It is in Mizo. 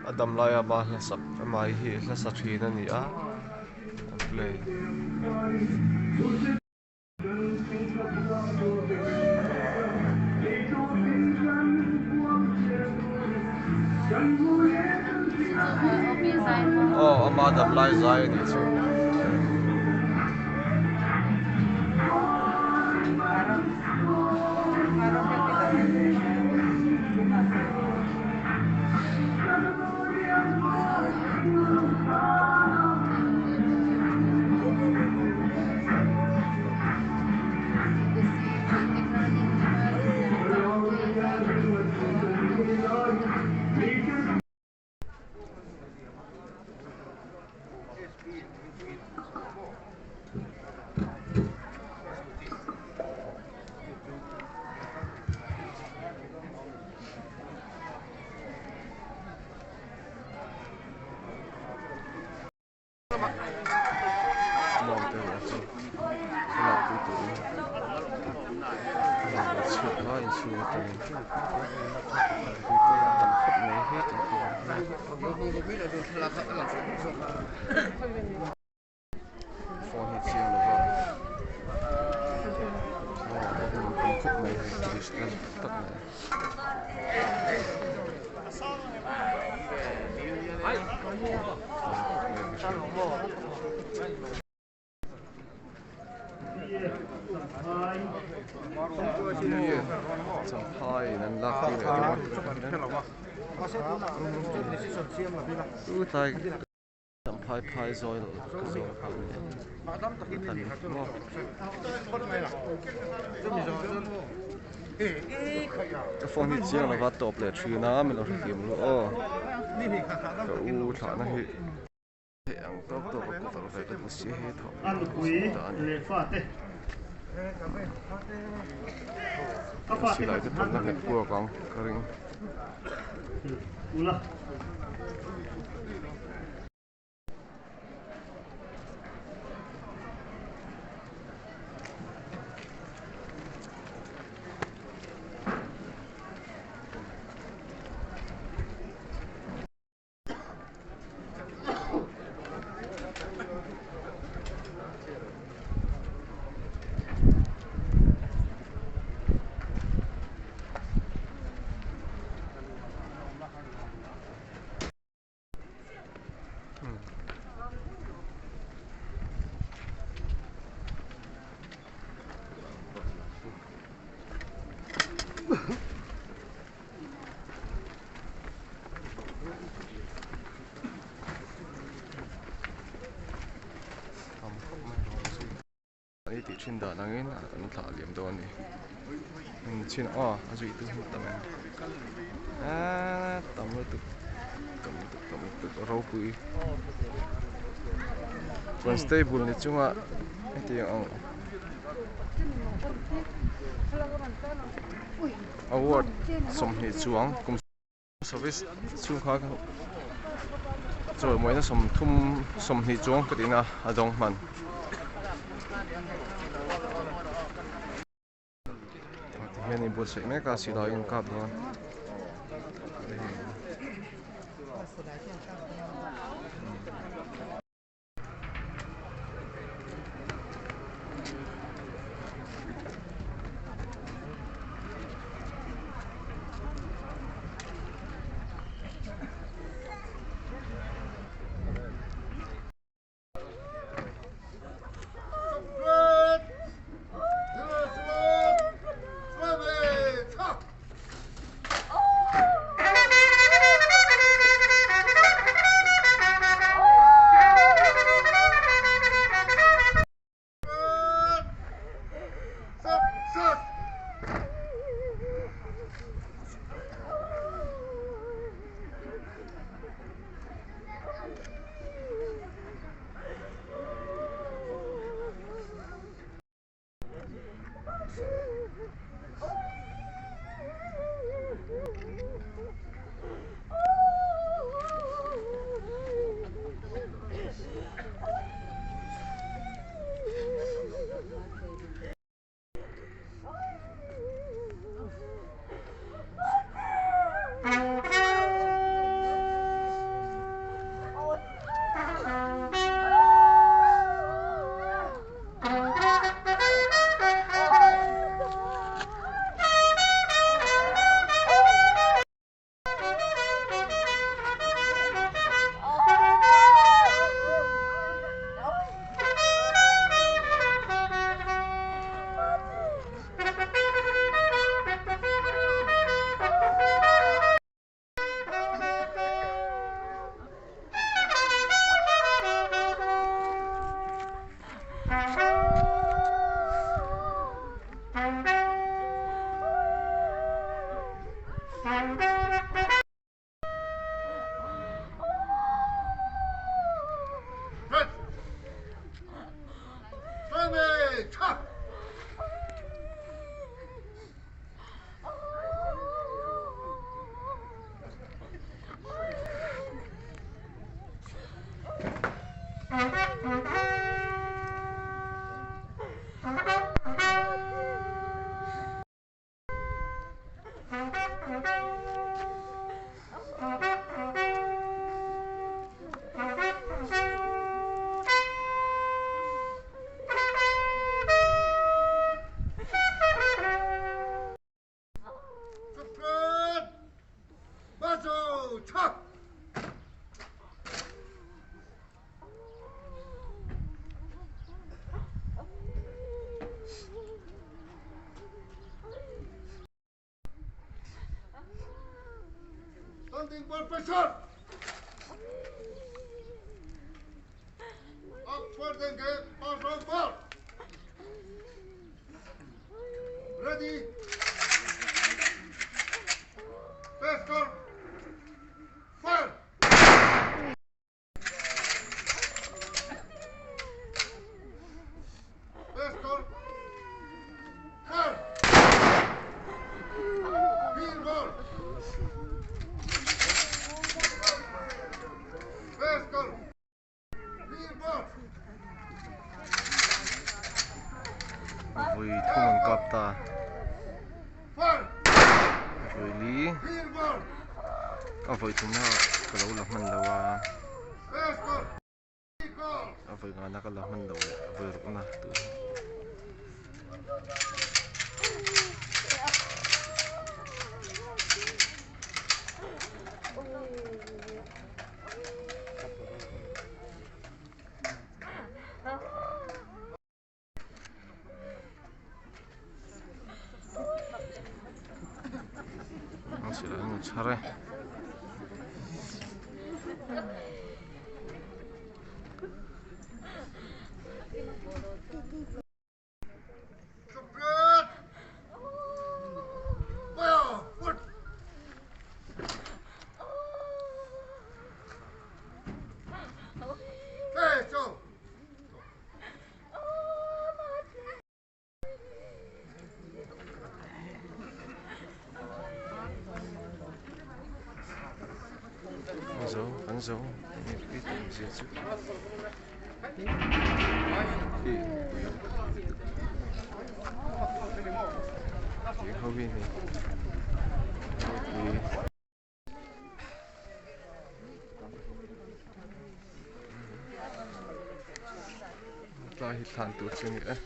A dam laia ama hla sak amah hi hla sa thin a ni a an play. Aw ama dam lai zai a nih chu. Nuam te erawh chu thlalak pui turin a rawn la chhuak a inchhung atangin mipui pawh an tam khawp mai hetah hian. Phone hi chiang lo va aw a hun tam khawp mai hei distance tak tak mai. Champhai in an lak pui leh dawn a. Chutlai Champhai phai zawi loh ka zawn phah mai a. Ka phone hi chiang lova tawp leh thin a min lo hrethiam ru aw. Ka u thlahna hi theih ang tawk tawk a cover ve ka duh si hi thawh pui ta a ni. Silai te pawn a nghet kuak ang ka ring. Ani tih thin dan angin an thlah liam dawn a ni chin aw a zui tu hi tam em aaa tam lutuk tam lutuk tam lutuk a ropui constable ni chunga hetiang ang award 20 chuang kum Service chhung kha chawimawina 30 20 chuang ka tihna a dawng hman. Tihian in buatsaih mek a silai in kap dawn. Vawi thum an kap ta vawi li a vawi thumna ka lo la hman lo a a vawi nghahna ka la hman lo leh a vawi rukna tur. An silai an chhar e. An zo an zo enge pui tam zia chu ih ho hi ni ropui. Tlai hi thlan tur chu a ni e.